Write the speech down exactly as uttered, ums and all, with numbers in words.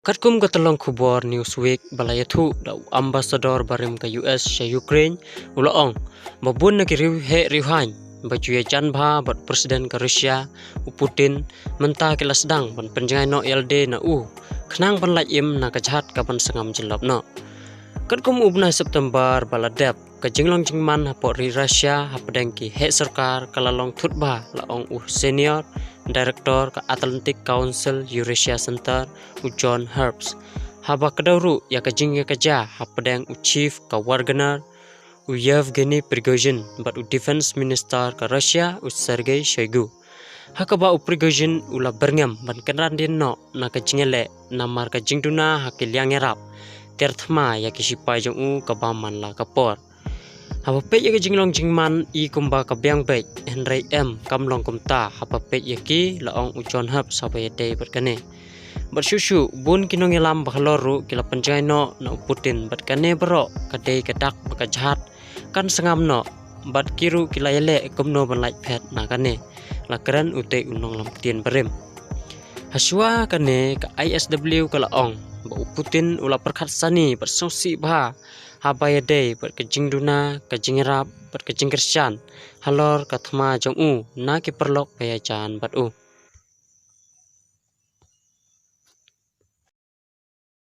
Katkum ka tyllong khubor Newsweek ba la ïathuh da u ambassador barim ka U S sha Ukraine, u la ong ba bun na ki riew heh riew haiñ ba ju ïajan bha bad President ka Russia, u Putin, mynta ki la sdang ban pynjngai noh ïalade na u khnang ban lait im na ka jhat kaban sngam jyllop noh. Katkum u bnai September ba la dep, ka jinglong jingman hapoh ri Russia hapdeng ki heh sorkar ka la long thut bha, la ong u Senior Director ka Atlantic Council Eurasia Center, u John Herbst, haba kdew ruh ïa ka jingïakajia hapdeng u Chief ka Wagner, u Yevgeny Prigozhin, bad u Defense Minister ka Russia, u Sergei Shoigu. Ha kaba u Prigozhin u la byrngem ban kynran dien noh na ka jingïaleh namar ka jingduna ha ki liang ïarap tiar thma ïa ki shipai jong u kaba man la ka por. Haba peit ïa ka jinglong jingman i kumba ka biang beit, hynrei em, kam long kumta, haba peit ïa ki, la ong u John Herbst haba ïadei bad kane. Bad shuh shuh, bun ki nongïalam ba halor ruh ki la pynjngai noh na u Putin, bad kane baroh ka dei ka dak ba ka jhat kan sngam noh, bad ki ruh ki la ïaleh kumno ban lait phet na kane, la kren utei u nonglam ktien barim. Hashwa kane ka I S W ka la ong ba u Putin u la pyrkhat sani bad sngewsih bha haba ïadei bad ka jingduna, ka jingïarap bad ka jingkyrshan halor ka thma jong u na ki paralok ba ïajan bad u.